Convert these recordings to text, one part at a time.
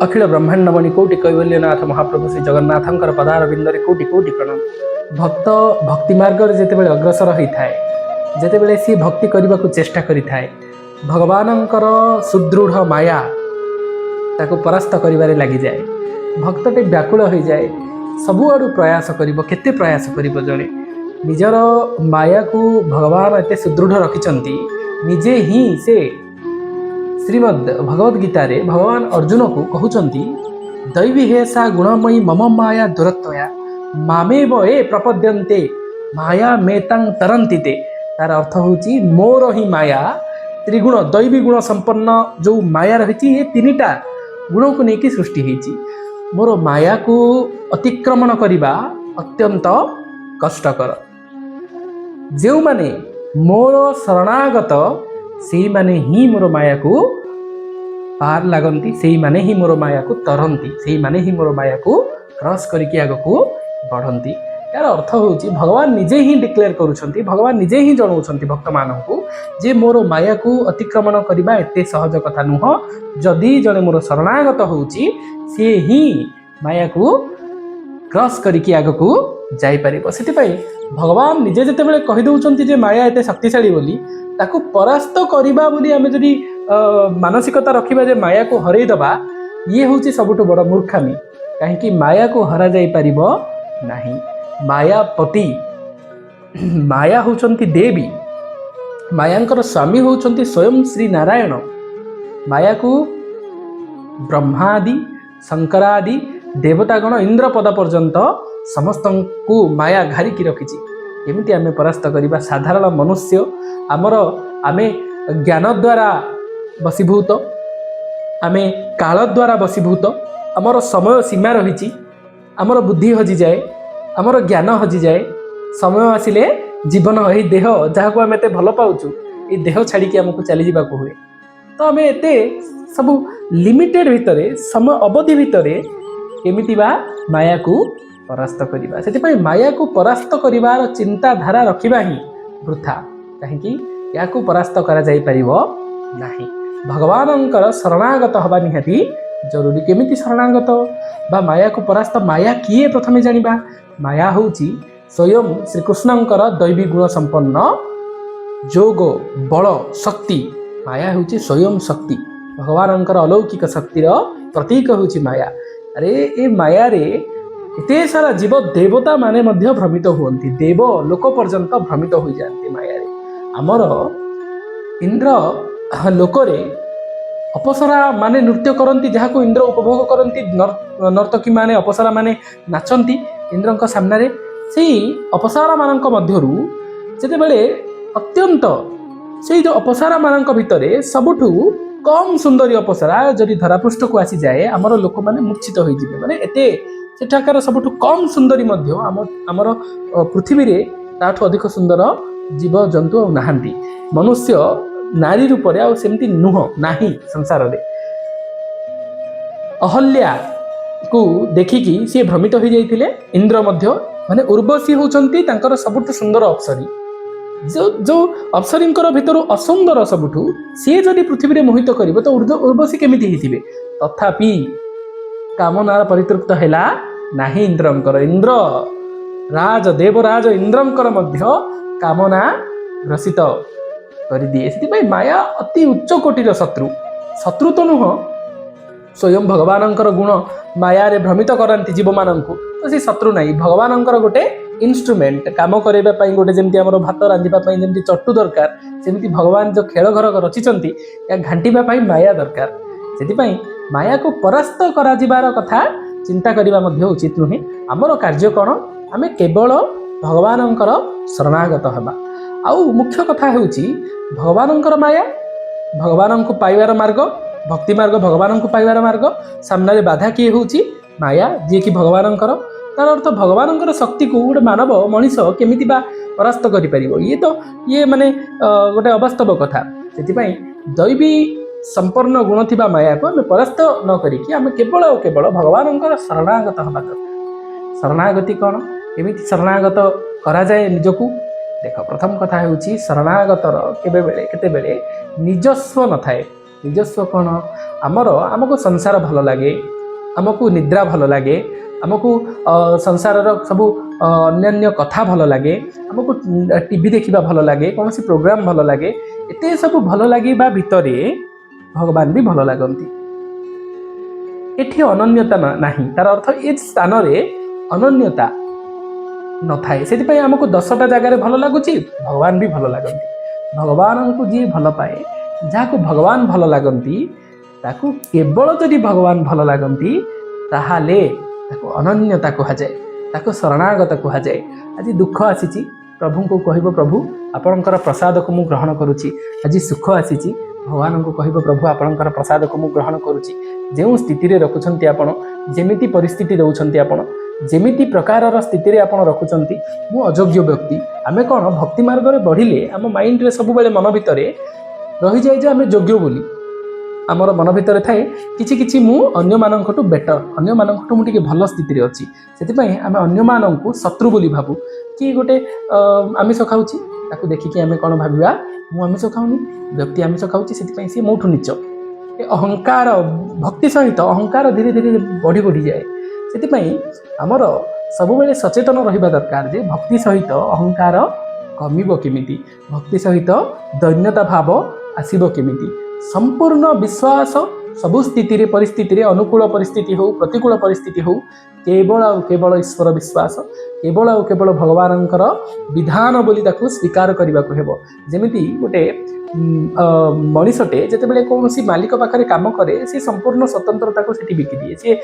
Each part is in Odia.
ଅଖିଳ ବ୍ରହ୍ମାଣ୍ଡମଣି କୋଟି କୈବଲ୍ୟନାଥ ମହାପ୍ରଭୁ ଶ୍ରୀ ଜଗନ୍ନାଥଙ୍କର ପଦାରବିନ୍ଦରେ କୋଟି କୋଟି ପ୍ରଣାମ। ଭକ୍ତ ଭକ୍ତି ମାର୍ଗରେ ଯେତେବେଳେ ଅଗ୍ରସର ହୋଇଥାଏ, ଯେତେବେଳେ ସିଏ ଭକ୍ତି କରିବାକୁ ଚେଷ୍ଟା କରିଥାଏ, ଭଗବାନଙ୍କର ସୁଦୃଢ଼ ମାୟା ତାକୁ ପରାସ୍ତ କରିବାରେ ଲାଗିଯାଏ। ଭକ୍ତଟି ବ୍ୟାକୁଳ ହୋଇଯାଏ, ସବୁଆଡ଼ୁ ପ୍ରୟାସ କରିବ। କେତେ ପ୍ରୟାସ କରିବ ଜଣେ? ନିଜର ମାୟାକୁ ଭଗବାନ ଏତେ ସୁଦୃଢ଼ ରଖିଛନ୍ତି, ନିଜେ ହିଁ ସେ ଶ୍ରୀମଦ୍ ଭଗବତ ଗୀତାରେ ଭଗବାନ ଅର୍ଜୁନକୁ କହୁଛନ୍ତି, "ଦୈବୀ ହ୍ୟେଷା ଗୁଣମୟୀ ମମ ମାୟା ଦୁରତ୍ୟୟା ମାମେବ ୟେ ପ୍ରପଦ୍ୟନ୍ତେ ମାୟାମେତାଂ ତରନ୍ତି ତେ।" ତାର ଅର୍ଥ ହେଉଛି, ମୋର ହିଁ ମାୟା ତ୍ରିଗୁଣ, ଦୈବୀ ଗୁଣ ସମ୍ପନ୍ନ ଯେଉଁ ମାୟା ରହିଛି, ଏ ତିନିଟା ଗୁଣକୁ ନେଇକି ସୃଷ୍ଟି ହେଇଛି। ମୋର ମାୟାକୁ ଅତିକ୍ରମଣ କରିବା ଅତ୍ୟନ୍ତ କଷ୍ଟକର। ଯେଉଁମାନେ ମୋର ଶରଣାଗତ, ସେଇମାନେ ହିଁ ମୋର ମାୟାକୁ ପାର ଲାଗନ୍ତି, ସେଇମାନେ ହିଁ ମୋର ମାୟାକୁ ତରନ୍ତି, ସେଇମାନେ ହିଁ ମୋର ମାୟାକୁ କ୍ରସ୍ କରିକି ଆଗକୁ ବଢ଼ନ୍ତି। ଏହାର ଅର୍ଥ ହେଉଛି, ଭଗବାନ ନିଜେ ହିଁ ଡିକ୍ଲେୟାର କରୁଛନ୍ତି, ଭଗବାନ ନିଜେ ହିଁ ଜଣାଉଛନ୍ତି ଭକ୍ତମାନଙ୍କୁ ଯେ ମୋର ମାୟାକୁ ଅତିକ୍ରମଣ କରିବା ଏତେ ସହଜ କଥା ନୁହଁ। ଯଦି ଜଣେ ମୋର ଶରଣାଗତ ହେଉଛି, ସିଏ ହିଁ ମାୟାକୁ କ୍ରସ୍ କରିକି ଆଗକୁ ଯାଇପାରିବ। ସେଥିପାଇଁ ଭଗବାନ ନିଜେ ଯେତେବେଳେ କହିଦେଉଛନ୍ତି ଯେ ମାୟା ଏତେ ଶକ୍ତିଶାଳୀ ବୋଲି, ତାକୁ ପରାସ୍ତ କରିବା ବୋଲି ଆମେ ଯଦି ମାନସିକତା ରଖିବା ଯେ ମାୟାକୁ ହରେଇ ଦେବା, ଇଏ ହେଉଛି ସବୁଠୁ ବଡ଼ ମୂର୍ଖାମି। କାହିଁକି ମାୟାକୁ ହରାଯାଇପାରିବ ନାହିଁ। ମାୟାପତି, ମାୟା ହେଉଛନ୍ତି ଦେବୀ, ମାୟାଙ୍କର ସ୍ୱାମୀ ହେଉଛନ୍ତି ସ୍ୱୟଂ ଶ୍ରୀ ନାରାୟଣ। ମାୟାକୁ ବ୍ରହ୍ମାଦି, ଶଙ୍କରାଦି ଦେବତାଗଣ, ଇନ୍ଦ୍ରପଦ ପର୍ଯ୍ୟନ୍ତ ସମସ୍ତଙ୍କୁ ମାୟା ଘାରିକି ରଖିଛି। କେମିତି ଆମେ ପରାସ୍ତ କରିବା? ସାଧାରଣ ମନୁଷ୍ୟ ଆମର, ଆମେ ଜ୍ଞାନ ଦ୍ୱାରା ବଶୀଭୂତ, ଆମେ କାଳ ଦ୍ୱାରା ବଶୀଭୂତ। ଆମର ସମୟ ସୀମା ରହିଛି। ଆମର ବୁଦ୍ଧି ହଜିଯାଏ, ଆମର ଜ୍ଞାନ ହଜିଯାଏ। ସମୟ ଆସିଲେ ଜୀବନ, ଏହି ଦେହ ଯାହାକୁ ଆମେ ଏତେ ଭଲ ପାଉଛୁ, ଏଇ ଦେହ ଛାଡ଼ିକି ଆମକୁ ଚାଲିଯିବାକୁ ହୁଏ। ତ ଆମେ ଏତେ ସବୁ ଲିମିଟେଡ୍ ଭିତରେ, ସମୟ ଅବଧି ଭିତରେ କେମିତି ବା ମାୟାକୁ ପରାସ୍ତ କରିବା? ସେଥିପାଇଁ ମାୟାକୁ ପରାସ୍ତ କରିବାର ଚିନ୍ତାଧାରା ରଖିବା ହିଁ ବୃଥା। କାହିଁକି ଏହାକୁ ପରାସ୍ତ କରାଯାଇପାରିବ ନାହିଁ। ଭଗବାନଙ୍କର ଶରଣାଗତ ହେବା ନିହାତି ଜରୁରୀ। କେମିତି ଶରଣାଗତ ବା ମାୟାକୁ ପରାସ୍ତ? ମାୟା କିଏ ପ୍ରଥମେ ଜାଣିବା। ମାୟା ହେଉଛି ସ୍ୱୟଂ ଶ୍ରୀକୃଷ୍ଣଙ୍କର ଦୈବୀ ଗୁଣ ସମ୍ପନ୍ନ ଯୋଗ, ବଳ, ଶକ୍ତି। ମାୟା ହେଉଛି ସ୍ୱୟଂ ଶକ୍ତି। ଭଗବାନଙ୍କର ଅଲୌକିକ ଶକ୍ତିର ପ୍ରତୀକ ହେଉଛି ମାୟା। ଆରେ, ଏ ମାୟାରେ ଏତେ ସାରା ଜୀବ, ଦେବତା ମାନେ ମଧ୍ୟ ଭ୍ରମିତ ହୁଅନ୍ତି। ଦେବ ଲୋକ ପର୍ଯ୍ୟନ୍ତ ଭ୍ରମିତ ହୋଇଯାଆନ୍ତି ମାୟାରେ। ଆମର ଇନ୍ଦ୍ର ଲୋକରେ ଅପସରା ମାନେ ନୃତ୍ୟ କରନ୍ତି, ଯାହାକୁ ଇନ୍ଦ୍ର ଉପଭୋଗ କରନ୍ତି। ନର୍ତ୍ତକୀ ମାନେ, ଅପସରା ମାନେ ନାଚନ୍ତି ଇନ୍ଦ୍ରଙ୍କ ସାମ୍ନାରେ। ସେଇ ଅପସରା ମାନଙ୍କ ମଧ୍ୟରୁ ଯେତେବେଳେ ଅତ୍ୟନ୍ତ, ସେଇ ଯେଉଁ ଅପସରା ମାନଙ୍କ ଭିତରେ ସବୁଠୁ କମ୍ ସୁନ୍ଦରୀ ଅପସରା ଯଦି ଧରାପୃଷ୍ଠକୁ ଆସିଯାଏ, ଆମର ଲୋକମାନେ ମୂର୍ଚ୍ଛିତ ହୋଇଯିବେ। ମାନେ ଏତେ ସେଠାକାର ସବୁଠୁ କମ୍ ସୁନ୍ଦରୀ ମଧ୍ୟ ଆମର ପୃଥିବୀରେ ତାଠୁ ଅଧିକ ସୁନ୍ଦର ଜୀବଜନ୍ତୁ ଆଉ ନାହାନ୍ତି। ମନୁଷ୍ୟ ନାରୀ ରୂପରେ ଆଉ ସେମିତି ନୁହଁ, ନାହିଁ ସଂସାରରେ। ଅହଲ୍ୟାକୁ ଦେଖିକି ସିଏ ଭ୍ରମିତ ହୋଇଯାଇଥିଲେ, ଇନ୍ଦ୍ର ମଧ୍ୟ। ମାନେ ଉର୍ବଶୀ ହେଉଛନ୍ତି ତାଙ୍କର ସବୁଠୁ ସୁନ୍ଦର ଅପ୍ସରୀ। ଯୋଉ ଯୋଉ ଅପ୍ସରୀଙ୍କର ଭିତରୁ ଅସୁନ୍ଦର ସବୁଠୁ, ସିଏ ଯଦି ପୃଥିବୀରେ ମୋହିତ କରିବ, ତ ଉର୍ବଶୀ କେମିତି ହେଇଥିବେ? ତଥାପି କାମନାର ପରିତୃପ୍ତ ହେଲା ନାହିଁ ଇନ୍ଦ୍ରଙ୍କର। ଇନ୍ଦ୍ର ରାଜ, ଦେବରାଜ ଇନ୍ଦ୍ରଙ୍କର ମଧ୍ୟ କାମନା ଗ୍ରସିତ କରିଦିଏ। ସେଥିପାଇଁ ମାୟା ଅତି ଉଚ୍ଚ କୋଟିର ଶତ୍ରୁ। ଶତ୍ରୁ ତ ନୁହଁ, ସ୍ୱୟଂ ଭଗବାନଙ୍କର ଗୁଣ ମାୟାରେ ଭ୍ରମିତ କରନ୍ତି ଜୀବମାନଙ୍କୁ। ତ ସେ ଶତ୍ରୁ ନାହିଁ, ଭଗବାନଙ୍କର ଗୋଟେ ଇନଷ୍ଟ୍ରୁମେଣ୍ଟ କାମ କରାଇବା ପାଇଁ ଗୋଟେ। ଯେମିତି ଆମର ଭାତ ରାନ୍ଧିବା ପାଇଁ ଯେମିତି ଚଟୁ ଦରକାର, ସେମିତି ଭଗବାନ ଯେଉଁ ଖେଳ ଘର ରଚିଛନ୍ତି, ଏହା ଘାଣ୍ଟିବା ପାଇଁ ମାୟା ଦରକାର। ସେଥିପାଇଁ ମାୟାକୁ ପରାସ୍ତ କରାଯିବାର କଥା ଚିନ୍ତା କରିବା ମଧ୍ୟ ଉଚିତ ନୁହେଁ। ଆମର କାର୍ଯ୍ୟ କ'ଣ? ଆମେ କେବଳ ଭଗବାନଙ୍କର ଶରଣାଗତ ହେବା। ଆଉ ମୁଖ୍ୟ କଥା ହେଉଛି, ଭଗବାନଙ୍କର ମାୟା, ଭଗବାନଙ୍କୁ ପାଇବାର ମାର୍ଗ, ଭକ୍ତି ମାର୍ଗ, ଭଗବାନଙ୍କୁ ପାଇବାର ମାର୍ଗ ସାମ୍ନାରେ ବାଧା କିଏ ହେଉଛି? ମାୟା, ଯିଏକି ଭଗବାନଙ୍କର। ତାର ଅର୍ଥ, ଭଗବାନଙ୍କର ଶକ୍ତିକୁ ଗୋଟେ ମାନବ ମଣିଷ କେମିତି ବା ପରାସ୍ତ କରିପାରିବ? ଇଏ ତ ଇଏ ମାନେ ଗୋଟେ ଅବାସ୍ତବ କଥା। ସେଥିପାଇଁ ଦୈବୀ ସମ୍ପନ୍ନ ଗୁଣ ଥିବା ମାୟାକୁ ଆମେ ପରାସ୍ତ ନ କରିକି ଆମେ କେବଳ ଆଉ କେବଳ ଭଗବାନଙ୍କର ଶରଣାଗତ ହେବା ଦରକାର। ଶରଣାଗତି କ'ଣ? କେମିତି ଶରଣାଗତ କରାଯାଏ ନିଜକୁ? ଦେଖ, ପ୍ରଥମ କଥା ହେଉଛି, ଶରଣାଗତର କେବେ ବେଳେ କେତେବେଳେ ନିଜସ୍ୱ ନଥାଏ। ନିଜସ୍ୱ କ'ଣ? ଆମର ଆମକୁ ସଂସାର ଭଲ ଲାଗେ, ଆମକୁ ନିଦ୍ରା ଭଲ ଲାଗେ, ଆମକୁ ସଂସାରର ସବୁ ଅନ୍ୟାନ୍ୟ କଥା ଭଲ ଲାଗେ, ଆମକୁ ଟିଭି ଦେଖିବା ଭଲ ଲାଗେ, କୌଣସି ପ୍ରୋଗ୍ରାମ ଭଲ ଲାଗେ। ଏତେ ସବୁ ଭଲ ଲାଗିବା ଭିତରେ ଭଗବାନ ବି ଭଲ ଲାଗନ୍ତି। ଏଠି ଅନନ୍ୟତା ନାହିଁ। ତାର ଅର୍ଥ ଏ ସ୍ଥାନରେ ଅନନ୍ୟତା ନଥାଏ। ସେଥିପାଇଁ ଆମକୁ 10ଟା ଜାଗାରେ ଭଲ ଲାଗୁଛି, ଭଗବାନ ବି ଭଲ ଲାଗନ୍ତି। ଭଗବାନଙ୍କୁ ଯିଏ ଭଲ ପାଏ, ଯାହାକୁ ଭଗବାନ ଭଲ ଲାଗନ୍ତି, ତାକୁ କେବଳ ଯଦି ଭଗବାନ ଭଲ ଲାଗନ୍ତି, ତାହେଲେ ତାକୁ ଅନନ୍ୟତା କୁହାଯାଏ, ତାକୁ ଶରଣାଗତ କୁହାଯାଏ। ଆଜି ଦୁଃଖ ଆସିଛି, ପ୍ରଭୁଙ୍କୁ କହିବ, "ପ୍ରଭୁ, ଆପଣଙ୍କର ପ୍ରସାଦକୁ ମୁଁ ଗ୍ରହଣ କରୁଛି।" ଆଜି ସୁଖ ଆସିଛି, ଭଗବାନଙ୍କୁ କହିବ, "ପ୍ରଭୁ, ଆପଣଙ୍କର ପ୍ରସାଦକୁ ମୁଁ ଗ୍ରହଣ କରୁଛି।" ଯେଉଁ ସ୍ଥିତିରେ ରଖୁଛନ୍ତି ଆପଣ, ଯେମିତି ପରିସ୍ଥିତି ଦେଉଛନ୍ତି ଆପଣ, ଯେମିତି ପ୍ରକାରର ସ୍ଥିତିରେ ଆପଣ ରଖୁଛନ୍ତି, ମୁଁ ଅଯୋଗ୍ୟ ବ୍ୟକ୍ତି। ଆମେ କ'ଣ ଭକ୍ତି ମାର୍ଗରେ ବଢ଼ିଲେ ଆମ ମାଇଣ୍ଡରେ ସବୁବେଳେ ମନ ଭିତରେ ରହିଯାଏ ଯେ ଆମେ ଯୋଗ୍ୟ ବୋଲି। ଆମର ମନ ଭିତରେ ଥାଏ କିଛି କିଛି, ମୁଁ ଅନ୍ୟମାନଙ୍କଠୁ ବେଟର, ଅନ୍ୟମାନଙ୍କଠୁ ମୁଁ ଟିକେ ଭଲ ସ୍ଥିତିରେ ଅଛି। ସେଥିପାଇଁ ଆମେ ଅନ୍ୟମାନଙ୍କୁ ଶତ୍ରୁ ବୋଲି ଭାବୁ। କି ଗୋଟେ ଆମିଷ ଖାଉଛି, ତାକୁ ଦେଖିକି ଆମେ କ'ଣ ଭାବିବା? ମୁଁ ଆମିଷ ଖାଉନି, ବ୍ୟକ୍ତି ଆମିଷ ଖାଉଛି, ସେଥିପାଇଁ ସିଏ ମୋଠୁ ନୀଚ। ଏ ଅହଙ୍କାର, ଭକ୍ତି ସହିତ ଅହଙ୍କାର ଧୀରେ ଧୀରେ ବଢ଼ି ବଢ଼ିଯାଏ। ସେଥିପାଇଁ ଆମର ସବୁବେଳେ ସଚେତନ ରହିବା ଦରକାର ଯେ ଭକ୍ତି ସହିତ ଅହଙ୍କାର କମିବ କେମିତି, ଭକ୍ତି ସହିତ ଦୈନ୍ୟତା ଭାବ ଆସିବ କେମିତି। ସମ୍ପୂର୍ଣ୍ଣ ବିଶ୍ୱାସ ସବୁ ସ୍ଥିତିରେ ପରିସ୍ଥିତିରେ, ଅନୁକୂଳ ପରିସ୍ଥିତି ହଉ, ପ୍ରତିକୂଳ ପରିସ୍ଥିତି ହଉ, କେବଳ ଆଉ କେବଳ ଈଶ୍ୱର ବିଶ୍ୱାସ, କେବଳ ଆଉ କେବଳ ଭଗବାନଙ୍କର ବିଧାନ ବୋଲି ତାକୁ ସ୍ୱୀକାର କରିବାକୁ ହେବ। ଯେମିତି ଗୋଟେ ମଣିଷଟେ ଯେତେବେଳେ କୌଣସି ମାଲିକ ପାଖରେ କାମ କରେ, ସେ ସମ୍ପୂର୍ଣ୍ଣ ସ୍ୱତନ୍ତ୍ରତାକୁ ସେଠି ବିକିଦିଏ। ସିଏ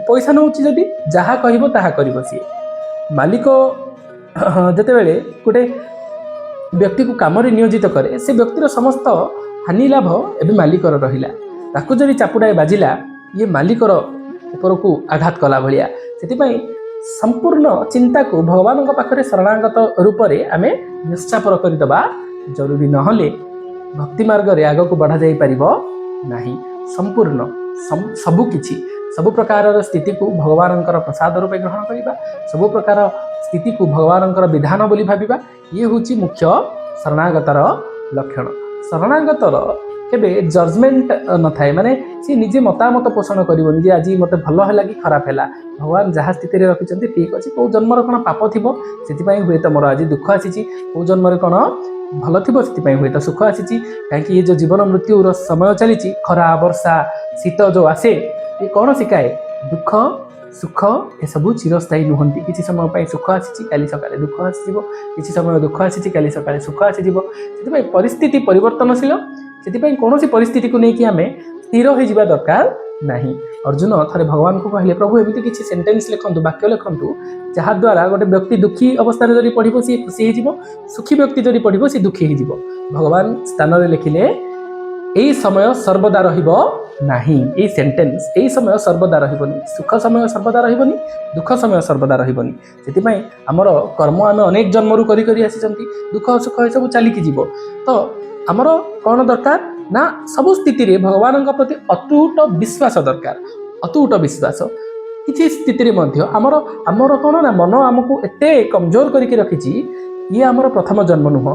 ପଇସା ନେଉଛି ଯଦି, ଯାହା କହିବ ତାହା କରିବ ସିଏ। ମାଲିକ ଯେତେବେଳେ ଗୋଟେ ବ୍ୟକ୍ତିକୁ କାମରେ ନିୟୋଜିତ କରେ, ସେ ବ୍ୟକ୍ତିର ସମସ୍ତ ହାନି ଲାଭ ଏବେ ମାଲିକର ରହିଲା। ତାକୁ ଯଦି ଚାପୁଡ଼ାଏ ବାଜିଲା, ଇଏ ମାଲିକର ଉପରକୁ ଆଘାତ କଲା ଭଳିଆ। ସେଥିପାଇଁ ସମ୍ପୂର୍ଣ୍ଣ ଚିନ୍ତାକୁ ଭଗବାନଙ୍କ ପାଖରେ ଶରଣାଗତ ରୂପରେ ଆମେ ନିଶ୍ଚାପର କରିଦେବା ଜରୁରୀ। ନହେଲେ ଭକ୍ତି ମାର୍ଗରେ ଆଗକୁ ବଢ଼ାଯାଇପାରିବ ନାହିଁ। ସମ୍ପୂର୍ଣ୍ଣ ସବୁ କିଛି, ସବୁ ପ୍ରକାରର ସ୍ଥିତିକୁ ଭଗବାନଙ୍କର ପ୍ରସାଦ ରୂପେ ଗ୍ରହଣ କରିବା, ସବୁ ପ୍ରକାର ସ୍ଥିତିକୁ ଭଗବାନଙ୍କର ବିଧାନ ବୋଲି ଭାବିବା, ଇଏ ହେଉଛି ମୁଖ୍ୟ ଶରଣାଗତର ଲକ୍ଷଣ। ଶରଣାଗତର କେବେ ଜଜମେଣ୍ଟ ନଥାଏ, ମାନେ ସିଏ ନିଜେ ମତାମତ ପୋଷଣ କରିବନି ଯେ ଆଜି ମୋତେ ଭଲ ହେଲା କି ଖରାପ ହେଲା। ଭଗବାନ ଯାହା ସ୍ଥିତିରେ ରଖିଛନ୍ତି ଠିକ୍ ଅଛି। କେଉଁ ଜନ୍ମର କ'ଣ ପାପ ଥିବ, ସେଥିପାଇଁ ହୁଏତ ମୋର ଆଜି ଦୁଃଖ ଆସିଛି। କେଉଁ ଜନ୍ମରେ କ'ଣ ଭଲ ଥିବ, ସେଥିପାଇଁ ହୁଏତ ସୁଖ ଆସିଛି। କାହିଁକି ଏ ଯେଉଁ ଜୀବନ ମୃତ୍ୟୁର ସମୟ ଚାଲିଛି, ଖରା, ବର୍ଷା, ଶୀତ ଯେଉଁ ଆସେ, ଏ କ'ଣ ଶିଖାଏ? ଦୁଃଖ ସୁଖ ଏସବୁ ଚିରସ୍ଥାୟୀ ନୁହନ୍ତି। କିଛି ସମୟ ପାଇଁ ସୁଖ ଆସିଛି, କାଲି ସକାଳେ ଦୁଃଖ ଆସିଯିବ। କିଛି ସମୟ ଦୁଃଖ ଆସିଛି, କାଲି ସକାଳେ ସୁଖ ଆସିଯିବ। ସେଥିପାଇଁ ପରିସ୍ଥିତି ପରିବର୍ତ୍ତନଶୀଳ। ସେଥିପାଇଁ କୌଣସି ପରିସ୍ଥିତିକୁ ନେଇକି ଆମେ ସ୍ଥିର ହୋଇଯିବା ଦରକାର ନାହିଁ। ଅର୍ଜୁନ ଥରେ ଭଗବାନଙ୍କୁ କହିଲେ, "ପ୍ରଭୁ, ଏମିତି କିଛି ସେଣ୍ଟେନ୍ସ ଲେଖନ୍ତୁ, ବାକ୍ୟ ଲେଖନ୍ତୁ, ଯାହାଦ୍ୱାରା ଗୋଟେ ବ୍ୟକ୍ତି ଦୁଃଖୀ ଅବସ୍ଥାରେ ଯଦି ପଢ଼ିବ ସିଏ ଖୁସି ହେଇଯିବ, ସୁଖୀ ବ୍ୟକ୍ତି ଯଦି ପଢ଼ିବ ସିଏ ଦୁଃଖୀ ହେଇଯିବ।" ଭଗବାନ ସ୍ଥାନରେ ଲେଖିଲେ, "ଏଇ ସମୟ ସର୍ବଦା ରହିବ ନାହିଁ।" ଏଇ ସେଣ୍ଟେନ୍ସ, ଏଇ ସମୟ ସର୍ବଦା ରହିବନି। ସୁଖ ସମୟ ସର୍ବଦା ରହିବନି, ଦୁଃଖ ସମୟ ସର୍ବଦା ରହିବନି। ସେଥିପାଇଁ ଆମର କର୍ମ ଆମେ ଅନେକ ଜନ୍ମରୁ କରି କରି ଆସିଛନ୍ତି। ଦୁଃଖ ସୁଖ ଏସବୁ ଚାଲିକି ଯିବ। ତ ଆମର କ'ଣ ଦରକାର ନା ସବୁ ସ୍ଥିତିରେ ଭଗବାନଙ୍କ ପ୍ରତି ଅତୁଟ ବିଶ୍ୱାସ ଦରକାର, ଅତୁଟ ବିଶ୍ୱାସ। କିଛି ସ୍ଥିତିରେ ମଧ୍ୟ ଆମର କ'ଣ ନା ମନ ଆମକୁ ଏତେ କମଜୋର କରିକି ରଖିଛି। ଇଏ ଆମର ପ୍ରଥମ ଜନ୍ମ ନୁହଁ,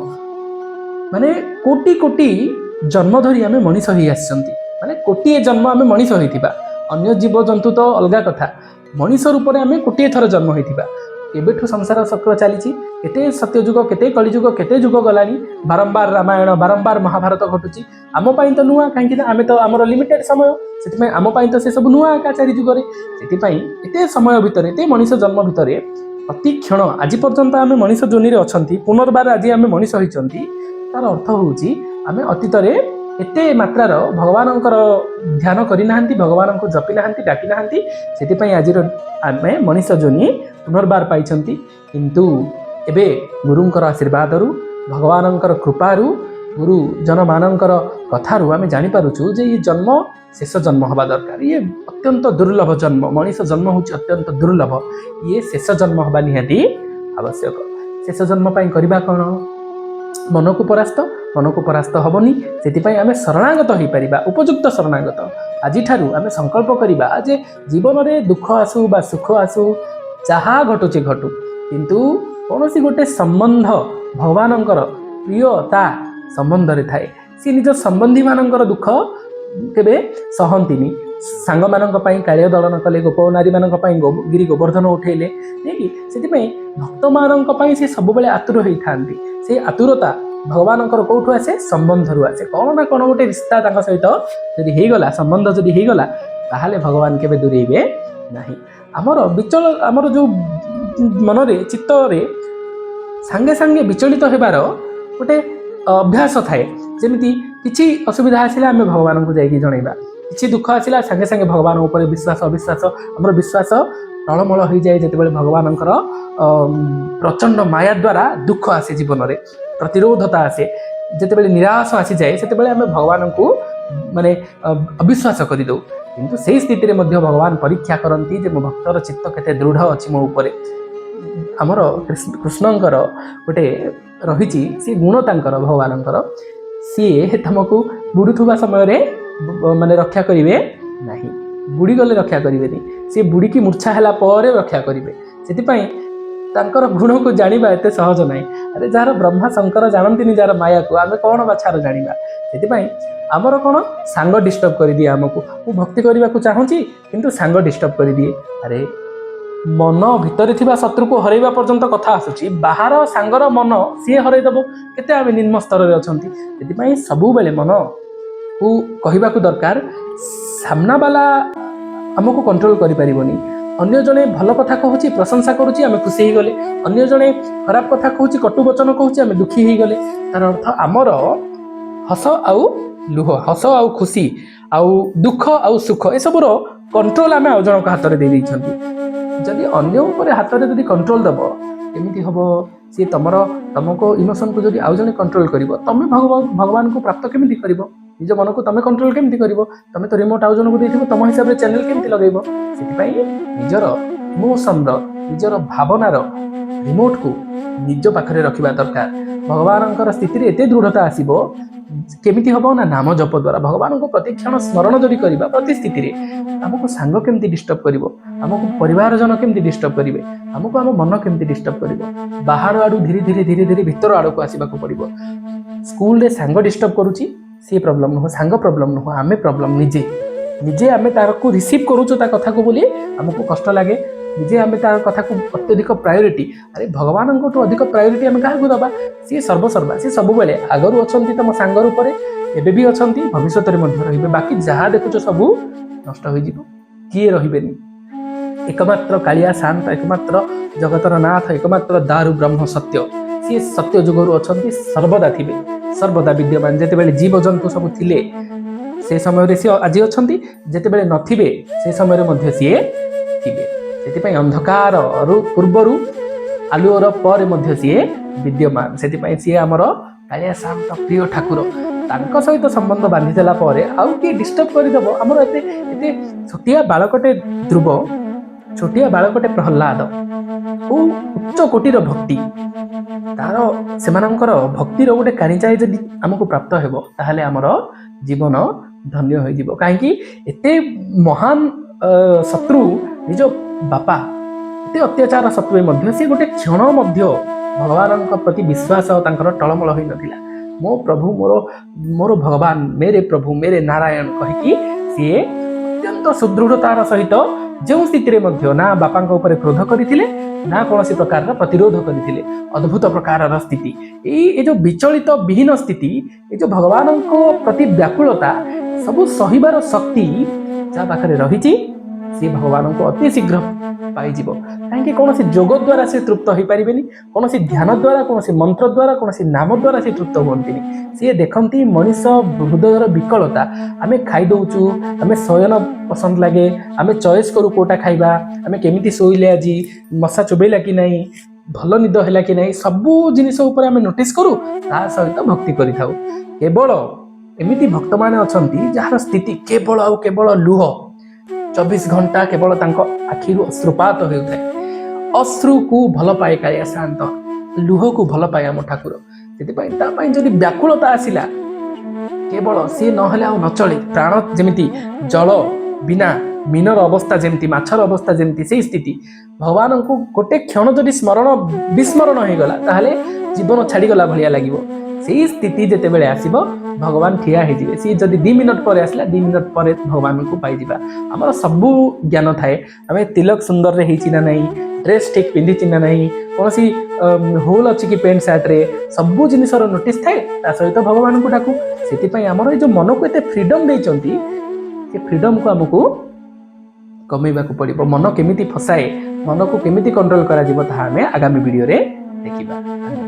ମାନେ କୋଟି କୋଟି ଜନ୍ମ ଧରି ଆମେ ମଣିଷ ହେଇ ଆସିଛନ୍ତି। ମାନେ କୋଟିଏ ଜନ୍ମ ଆମେ ମଣିଷ ହେଇଥିବା। ଅନ୍ୟ ଜୀବଜନ୍ତୁ ତ ଅଲଗା କଥା, ମଣିଷ ରୂପରେ ଆମେ କୋଟିଏ ଥର ଜନ୍ମ ହେଇଥିବା। କେବେଠୁ ସଂସାର ଚକ୍ର ଚାଲିଛି, କେତେ ସତ୍ୟଯୁଗ, କେତେ କଳିଯୁଗ, କେତେ ଯୁଗ ଗଲାଣି। ବାରମ୍ବାର ରାମାୟଣ, ବାରମ୍ବାର ମହାଭାରତ ଘଟୁଛି। ଆମ ପାଇଁ ତ ନୂଆ, କାହିଁକି ନା ଆମେ ତ ଆମର ଲିମିଟେଡ୍ ସମୟ, ସେଥିପାଇଁ ଆମ ପାଇଁ ତ ସେ ସବୁ ନୂଆ ଏକା ଚାରି ଯୁଗରେ। ସେଥିପାଇଁ ଏତେ ସମୟ ଭିତରେ, ଏତେ ମଣିଷ ଜନ୍ମ ଭିତରେ, ପ୍ରତି କ୍ଷଣ ଆଜି ପର୍ଯ୍ୟନ୍ତ ଆମେ ମଣିଷ ଯୋନିରେ ଅଛନ୍ତି, ପୁନର୍ବାର ଆଜି ଆମେ ମଣିଷ ହେଇଛନ୍ତି। ତାର ଅର୍ଥ ହେଉଛି ଆମେ ଅତୀତରେ ଏତେ ମାତ୍ରାର ଭଗବାନଙ୍କର ଧ୍ୟାନ କରିନାହାନ୍ତି, ଭଗବାନଙ୍କୁ ଜପି ନାହାନ୍ତି, ଡାକି ନାହାନ୍ତି। ସେଥିପାଇଁ ଆଜିର ଆମେ ମଣିଷ ଯୋନି ପୁନର୍ବାର ପାଇଛନ୍ତି। କିନ୍ତୁ ଏବେ ଗୁରୁଙ୍କର ଆଶୀର୍ବାଦରୁ, ଭଗବାନଙ୍କର କୃପାରୁ, ଗୁରୁ ଜନମାନଙ୍କର କଥାରୁ ଆମେ ଜାଣିପାରୁଛୁ ଯେ ଇଏ ଜନ୍ମ ଶେଷ ଜନ୍ମ ହେବା ଦରକାର। ଇଏ ଅତ୍ୟନ୍ତ ଦୁର୍ଲଭ ଜନ୍ମ। ମଣିଷ ଜନ୍ମ ହେଉଛି ଅତ୍ୟନ୍ତ ଦୁର୍ଲଭ। ଇଏ ଶେଷ ଜନ୍ମ ହେବା ନିହାତି ଆବଶ୍ୟକ। ଶେଷ ଜନ୍ମ ପାଇଁ କରିବା କ'ଣ? ମନକୁ ପରାସ୍ତ, ମନକୁ ପରାସ୍ତ ହେବନି। ସେଥିପାଇଁ ଆମେ ଶରଣାଗତ ହେଇପାରିବା, ଉପଯୁକ୍ତ ଶରଣାଗତ। ଆଜିଠାରୁ ଆମେ ସଂକଳ୍ପ କରିବା ଯେ ଜୀବନରେ ଦୁଃଖ ଆସୁ ବା ସୁଖ ଆସୁ, ଯାହା ଘଟୁଛି ଘଟୁ, କିନ୍ତୁ କୌଣସି ଗୋଟେ ସମ୍ବନ୍ଧ ଭଗବାନଙ୍କର ପ୍ରିୟତା ସମ୍ବନ୍ଧରେ ଥାଏ। ସିଏ ନିଜ ସମ୍ବନ୍ଧୀମାନଙ୍କର ଦୁଃଖ କେବେ ସହନ୍ତିନି। ସାଙ୍ଗମାନଙ୍କ ପାଇଁ କାଳିଅ ଦଳନ କଲେ, ଗୋପ ନାରୀମାନଙ୍କ ପାଇଁ ଗିରି ଗୋବର୍ଦ୍ଧନ ଉଠେଇଲେ, ନାଇଁ କି? ସେଥିପାଇଁ ଭକ୍ତମାନଙ୍କ ପାଇଁ ସେ ସବୁବେଳେ ଆତୁର ହେଇଥାନ୍ତି। ସେଇ ଆତୁରତା ଭଗବାନଙ୍କର କୋଉଠୁ ଆସେ? ସମ୍ବନ୍ଧରୁ ଆସେ। କ'ଣ ନା କ'ଣ ଗୋଟେ ରିସ୍ତା ତାଙ୍କ ସହିତ ଯଦି ହେଇଗଲା, ସମ୍ବନ୍ଧ ଯଦି ହେଇଗଲା, ତାହେଲେ ଭଗବାନ କେବେ ଦୂରେଇବେ ନାହିଁ। ଆମର ବିଚଳ, ଆମର ଯୋଉ ମନରେ, ଚିତ୍ତରେ ସାଙ୍ଗେ ସାଙ୍ଗେ ବିଚଳିତ ହେବାର ଗୋଟେ ଅଭ୍ୟାସ ଥାଏ। ଯେମିତି କିଛି ଅସୁବିଧା ଆସିଲା, ଆମେ ଭଗବାନଙ୍କୁ ଯାଇକି ଜଣେଇବା। କିଛି ଦୁଃଖ ଆସିଲା, ସାଙ୍ଗେ ସାଙ୍ଗେ ଭଗବାନଙ୍କ ଉପରେ ବିଶ୍ୱାସ, ଅବିଶ୍ୱାସ, ଆମର ବିଶ୍ୱାସ ଟଳମଳ ହୋଇଯାଏ। ଯେତେବେଳେ ଭଗବାନଙ୍କର ପ୍ରଚଣ୍ଡ ମାୟା ଦ୍ୱାରା ଦୁଃଖ ଆସେ, ଜୀବନରେ ପ୍ରତିରୋଧତା ଆସେ, ଯେତେବେଳେ ନିରାଶ ଆସିଯାଏ, ସେତେବେଳେ ଆମେ ଭଗବାନଙ୍କୁ ମାନେ ଅବିଶ୍ୱାସ କରିଦେଉ। କିନ୍ତୁ ସେଇ ସ୍ଥିତିରେ ମଧ୍ୟ ଭଗବାନ ପରୀକ୍ଷା କରନ୍ତି ଯେ ମୋ ଭକ୍ତର ଚିତ୍ତ କେତେ ଦୃଢ଼ ଅଛି ମୋ ଉପରେ। ଆମର କୃଷ୍ଣଙ୍କର ଗୋଟେ ରହିଛି ସେ ଗୁଣ ତାଙ୍କର, ଭଗବାନଙ୍କର, ସିଏ ତମକୁ ବୁଡ଼ୁଥିବା ସମୟରେ ମାନେ ରକ୍ଷା କରିବେ ନାହିଁ। ବୁଡ଼ିଗଲେ ରକ୍ଷା କରିବେନି, ସିଏ ବୁଡ଼ିକି ମୂର୍ଚ୍ଛା ହେଲା ପରେ ରକ୍ଷା କରିବେ। ସେଥିପାଇଁ ତାଙ୍କର ଗୁଣକୁ ଜାଣିବା ଏତେ ସହଜ ନାହିଁ। ଆରେ, ଯାହାର ବ୍ରହ୍ମା ଶଙ୍କର ଜାଣନ୍ତିନି ଯାହାର ମାୟାକୁ, ଆମେ କ'ଣ ବାଛାର ଜାଣିବା? ସେଥିପାଇଁ ଆମର କ'ଣ ସାଙ୍ଗ ଡିଷ୍ଟର୍ବ କରିଦିଏ ଆମକୁ। ମୁଁ ଭକ୍ତି କରିବାକୁ ଚାହୁଁଛି, କିନ୍ତୁ ସାଙ୍ଗ ଡିଷ୍ଟର୍ବ କରିଦିଏ। ଆରେ, ମନ ଭିତରେ ଥିବା ଶତ୍ରୁକୁ ହରେଇବା ପର୍ଯ୍ୟନ୍ତ କଥା ଆସୁଛି, ବାହାର ସାଙ୍ଗର ମନ ସିଏ ହରେଇଦେବ। କେତେ ଆମେ ନିମ୍ନ ସ୍ତରରେ ଅଛନ୍ତି। ସେଥିପାଇଁ ସବୁବେଳେ ମନକୁ କହିବାକୁ ଦରକାର, ସାମ୍ନାବାଲା ଆମକୁ କଣ୍ଟ୍ରୋଲ କରିପାରିବନି। ଅନ୍ୟ ଜଣେ ଭଲ କଥା କହୁଛି, ପ୍ରଶଂସା କରୁଛି, ଆମେ ଖୁସି ହେଇଗଲେ। ଅନ୍ୟ ଜଣେ ଖରାପ କଥା କହୁଛି, କଟୁ ବଚନ କହୁଛି, ଆମେ ଦୁଃଖୀ ହେଇଗଲେ। ତାର ଅର୍ଥ ଆମର ହସ ଆଉ ଲୁହ, ହସ ଆଉ ଖୁସି ଆଉ ଦୁଃଖ ଆଉ ସୁଖ, ଏସବୁର କଣ୍ଟ୍ରୋଲ ଆମେ ଆଉ ଜଣଙ୍କ ହାତରେ ଦେଇ ଦେଇଛନ୍ତି। ଯଦି ଅନ୍ୟ ଉପରେ ହାତରେ ଯଦି କଣ୍ଟ୍ରୋଲ ଦେବ, କେମିତି ହବ? ସିଏ ତମର, ତମକୁ ଇମୋସନକୁ ଯଦି ଆଉ ଜଣେ କଣ୍ଟ୍ରୋଲ କରିବ, ତମେ ଭଗବାନଙ୍କୁ ପ୍ରାପ୍ତ କେମିତି କରିବ? ନିଜ ମନକୁ ତମେ କଣ୍ଟ୍ରୋଲ କେମିତି କରିବ? ତମେ ତ ରିମୋଟ ଆଉ ଜଣକୁ ଦେଇଥିବ, ତମ ହିସାବରେ ଚ୍ୟାନେଲ କେମିତି ଲଗେଇବ? ସେଥିପାଇଁ ନିଜର ଇମୋସନର, ନିଜର ଭାବନାର ରିମୋଟକୁ ନିଜ ପାଖରେ ରଖିବା ଦରକାର। ଭଗବାନଙ୍କର ସ୍ଥିତିରେ ଏତେ ଦୃଢ଼ତା ଆସିବ କେମିତି ହବ ନା ନାମ ଜପ ଦ୍ୱାରା। ଭଗବାନଙ୍କୁ ପ୍ରତିକ୍ଷଣ ସ୍ମରଣ ଯଦି କରିବା ପ୍ରତି ସ୍ଥିତିରେ, ଆମକୁ ସାଙ୍ଗ କେମିତି ଡିଷ୍ଟର୍ବ କରିବ? ଆମକୁ ପରିବାରଜନ କେମିତି ଡିଷ୍ଟର୍ବ କରିବେ? ଆମକୁ ଆମ ମନ କେମିତି ଡିଷ୍ଟର୍ବ କରିବ? ବାହାର ଆଡ଼ୁ ଧୀରେ ଧୀରେ ଧୀରେ ଧୀରେ ଭିତର ଆଡ଼କୁ ଆସିବାକୁ ପଡ଼ିବ। ସ୍କୁଲରେ ସାଙ୍ଗ ଡିଷ୍ଟର୍ବ କରୁଛି, ସିଏ ପ୍ରୋବ୍ଲେମ୍ ନୁହଁ, ସାଙ୍ଗ ପ୍ରୋବ୍ଲେମ୍ ନୁହଁ, ଆମେ ପ୍ରୋବ୍ଲେମ୍। ନିଜେ ନିଜେ ଆମେ ତାକୁ ରିସିଭ୍ କରୁଛୁ ତା କଥାକୁ ବୋଲି ଆମକୁ କଷ୍ଟ ଲାଗେ। ନିଜେ ଆମେ ତା କଥାକୁ ଅତ୍ୟଧିକ ପ୍ରାୟୋରିଟି, ଆରେ ଭଗବାନଙ୍କଠୁ ଅଧିକ ପ୍ରାୟୋରିଟି ଆମେ କାହାକୁ ଦେବା? ସିଏ ସର୍ବସର୍ବା, ସିଏ ସବୁବେଳେ ଆଗରୁ ଅଛନ୍ତି ତମ ସାଙ୍ଗ ରୂପରେ, ଏବେ ବି ଅଛନ୍ତି, ଭବିଷ୍ୟତରେ ମଧ୍ୟ ରହିବେ। ବାକି ଯାହା ଦେଖୁଛ ସବୁ ନଷ୍ଟ ହୋଇଯିବ, କିଏ ରହିବେନି। ଏକମାତ୍ର କାଳିଆ ଶାନ୍ତ, ଏକମାତ୍ର ଜଗତର ନାଥ, ଏକମାତ୍ର ଦାରୁ ବ୍ରହ୍ମ ସତ୍ୟ। ସିଏ ସତ୍ୟ ଯୁଗରୁ ଅଛନ୍ତି, ସର୍ବଦା ଥିବେ, ସର୍ବଦା ବିଦ୍ୟମାନ। ଯେତେବେଳେ ଜୀବଜନ୍ତୁ ସବୁ ଥିଲେ, ସେ ସମୟରେ ସିଏ ଆଜି ଅଛନ୍ତି। ଯେତେବେଳେ ନଥିବେ, ସେ ସମୟରେ ମଧ୍ୟ ସିଏ ଥିବେ। ସେଥିପାଇଁ ଅନ୍ଧକାରରୁ ପୂର୍ବରୁ, ଆଲୁଅର ପରେ ମଧ୍ୟ ସିଏ ବିଦ୍ୟମାନ। ସେଥିପାଇଁ ସିଏ ଆମର କାଳିଆ ଶାନ୍ତ ପ୍ରିୟ ଠାକୁର। ତାଙ୍କ ସହିତ ସମ୍ବନ୍ଧ ବାନ୍ଧିଦେଲା ପରେ ଆଉ କିଏ ଡିଷ୍ଟର୍ବ କରିଦେବ ଆମର? ଏତେ ଏତେ ଛୋଟିଆ ବାଳକଟେ ଧ୍ରୁବ, ଛୋଟିଆ ବାଳକଟେ ପ୍ରହ୍ଲାଦ, କୋଉ ଉଚ୍ଚ କୋଟିର ଭକ୍ତି ତାର। ସେମାନଙ୍କର ଭକ୍ତିର ଗୋଟେ କାଣିଚାଏ ଯଦି ଆମକୁ ପ୍ରାପ୍ତ ହେବ, ତାହେଲେ ଆମର ଜୀବନ ଧନ୍ୟ ହୋଇଯିବ। କାହିଁକି ଏତେ ମହାନ ଶତ୍ରୁ, ନିଜ ବାପା, ଏତେ ଅତ୍ୟାଚାର ସତ୍ତ୍ୱେ ମଧ୍ୟ ସେ ଗୋଟେ କ୍ଷଣ ମଧ୍ୟ ଭଗବାନଙ୍କ ପ୍ରତି ବିଶ୍ୱାସ ତାଙ୍କର ଟଳମଳ ହୋଇନଥିଲା। ମୋ ପ୍ରଭୁ, ମୋର ମୋର ଭଗବାନ, मेरे प्रभु मेरे नारायण କହିକି ସିଏ ଅତ୍ୟନ୍ତ ସୁଦୃଢ଼ତାର ସହିତ ଯେଉଁ ସ୍ଥିତିରେ ମଧ୍ୟ ନା ବାପାଙ୍କ ଉପରେ କ୍ରୋଧ କରିଥିଲେ, ନା କୌଣସି ପ୍ରକାରର ପ୍ରତିରୋଧ କରିଥିଲେ। ଅଦ୍ଭୁତ ପ୍ରକାରର ସ୍ଥିତି ଏଇ। ଏ ଯୋଉ ବିଚଳିତ ବିହୀନ ସ୍ଥିତି, ଏ ଯୋଉ ଭଗବାନଙ୍କ ପ୍ରତି ବ୍ୟାକୁଳତା, ସବୁ ସହିବାର ଶକ୍ତି ଯାହା ପାଖରେ ରହିଛି, ସିଏ ଭଗବାନଙ୍କୁ ଅତି ଶୀଘ୍ର ପାଇଯିବ। କାହିଁକି କୌଣସି ଯୋଗ ଦ୍ୱାରା ସେ ତୃପ୍ତ ହୋଇପାରିବେନି, କୌଣସି ଧ୍ୟାନ ଦ୍ୱାରା, କୌଣସି ମନ୍ତ୍ର ଦ୍ୱାରା, କୌଣସି ନାମ ଦ୍ୱାରା ସେ ତୃପ୍ତ ହୁଅନ୍ତିନି। ସିଏ ଦେଖନ୍ତି ମଣିଷ ହୃଦୟର ବିକଳତା। ଆମେ ଖାଇ ଦଉଛୁ, ଆମେ ଶୟନ ପସନ୍ଦ ଲାଗେ, ଆମେ ଚଏସ୍ କରୁ କୋଉଟା ଖାଇବା, ଆମେ କେମିତି ଶୋଇଲେ, ଆଜି ମଶା ଚୋବେଇଲା କି ନାହିଁ, ଭଲ ନିଦ ହେଲା କି ନାହିଁ, ସବୁ ଜିନିଷ ଉପରେ ଆମେ ନୋଟିସ୍ କରୁ, ତା ସହିତ ଭକ୍ତି କରିଥାଉ। କେବଳ ଏମିତି ଭକ୍ତମାନେ ଅଛନ୍ତି ଯାହାର ସ୍ଥିତି କେବଳ ଆଉ କେବଳ ଲୁହ। 24 ଘଣ୍ଟା କେବଳ ତାଙ୍କ ଆଖିରୁ ଅଶ୍ରୁପାତ ହେଉଥାଏ। ଅଶ୍ରୁକୁ ଭଲ ପାଏ କାଳିଆ ଶାନ୍ତ, ଲୁହକୁ ଭଲ ପାଏ ଆମ ଠାକୁର। ସେଥିପାଇଁ ତା ପାଇଁ ଯଦି ବ୍ୟାକୁଳତା ଆସିଲା, କେବଳ ସିଏ ନହେଲେ ଆଉ ନଚଳେ। ପ୍ରାଣ ଯେମିତି ଜଳ ବିନା ମୀନର ଅବସ୍ଥା ଯେମିତି, ମାଛର ଅବସ୍ଥା ଯେମିତି, ସେଇ ସ୍ଥିତି। ଭଗବାନଙ୍କୁ ଗୋଟେ କ୍ଷଣ ଯଦି ସ୍ମରଣ ବିସ୍ମରଣ ହେଇଗଲା, ତାହେଲେ ଜୀବନ ଛାଡ଼ିଗଲା ଭଳିଆ ଲାଗିବ। ସେଇ ସ୍ଥିତି ଯେତେବେଳେ ଆସିବ, ଭଗବାନ ଠିଆ ହେଇଯିବେ। ସିଏ ଯଦି 2 ମିନିଟ୍ ପରେ ଆସିଲା, 2 ମିନିଟ୍ ପରେ ଭଗବାନଙ୍କୁ ପାଇଯିବା। ଆମର ସବୁ ଜ୍ଞାନ ଥାଏ। ଆମେ ତିଲକ ସୁନ୍ଦରରେ ହେଇଛି ନା ନାହିଁ, ଡ୍ରେସ୍ ଠିକ୍ ପିନ୍ଧିଛି ନା ନାହିଁ, କୌଣସି ହୋଲ୍ ଅଛି କି ପ୍ୟାଣ୍ଟ ସାର୍ଟରେ, ସବୁ ଜିନିଷର ନୋଟିସ୍ ଥାଏ। ତା ସହିତ ଭଗବାନଙ୍କୁ ଡାକୁ। ସେଥିପାଇଁ ଆମର ଏଇ ଯେଉଁ ମନକୁ ଏତେ ଫ୍ରିଡମ୍ ଦେଇଛନ୍ତି, ସେ ଫ୍ରିଡମ୍କୁ ଆମକୁ କମେଇବାକୁ ପଡ଼ିବ। ମନ କେମିତି ଫସାଏ, ମନକୁ କେମିତି କଣ୍ଟ୍ରୋଲ କରାଯିବ, ତାହା ଆମେ ଆଗାମୀ ଭିଡ଼ିଓରେ ଦେଖିବା। ଧନ୍ୟବାଦ।